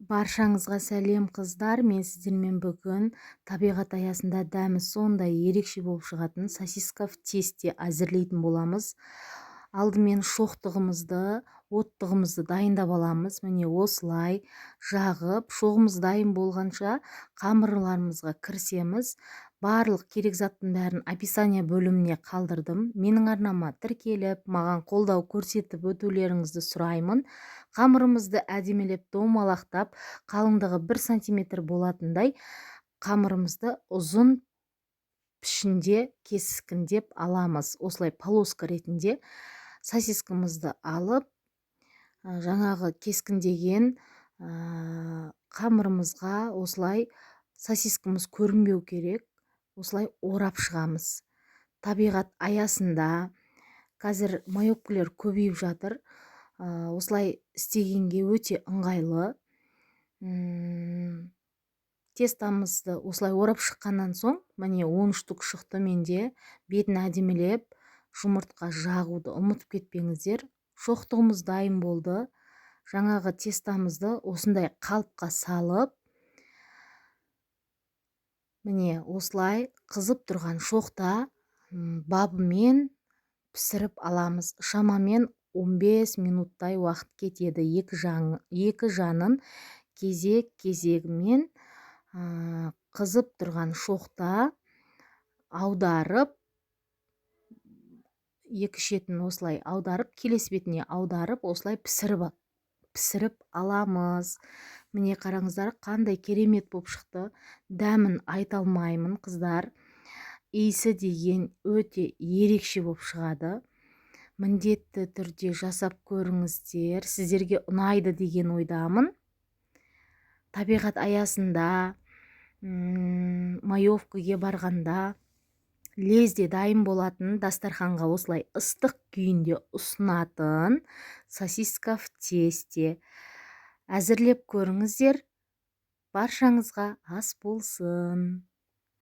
Баршаңызға сәлем, қыздар! Мен сіздермен бүгін табиғат аясында дәмі сондай ерекше болып шығатын сосиска в тесте әзірлейтін боламыз. Алдымен шоқтығымызды, оттығымызды дайындап аламыз. Міне, осылай жағып, шоғымыз дайын болғанша қамырларымызға кірісеміз. Барлық керек заттың бәрін описание бөліміне қалдырдым. Менің арнама тіркеліп, маған қолдау көрсетіп өтулеріңізді сұраймын. Қамырымызды әдемілеп домалақтап, қалыңдығы 1 сантиметр болатындай қамырымызды ұзын пішінде кескіндеп аламыз. Осылай полоска ретінде сосискамызды алып, жаңағы кескіндеген қамырымызға осылай, сосискамыз көрінбеу керек, осылай орап шығамыз. Табиғат аясында қазір маевкілер көбейіп жатыр, осылай істегенге өте ыңғайлы. Тестамызды осылай орап шыққаннан соң, міне, 10 штук шықты менде. Бетін әдемілеп жұмыртқа жағуды ұмытып кетпеңіздер. Шоқтығымыз дайын болды. Жаңағы тестамызды осындай қалыпқа салып, міне, осылай қызып тұрған шоқта бабымен пісіріп аламыз. Шамамен 15 минуттай уақыт кетеді. Екі жанын кезек кезегімен қызып тұрған шоқта аударып, екі шетін осылай аударып, келесі бетіне аударып, осылай пісіріп аламыз. Міне, қараңыздар, қандай керемет болып шықты. Дәмін айта алмаймын, қыздар, иісі деген өте ерекше болып шығады. Міндетті түрде жасап көріңіздер, сіздерге ұнайды деген ойдамын. Табиғат аясында маевкаге барғанда лезде дайын болатын, дастарханға осылай ыстық күйінде ұсынатын сосиска в тесте әзірлеп көріңіздер. Баршаңызға ас болсын!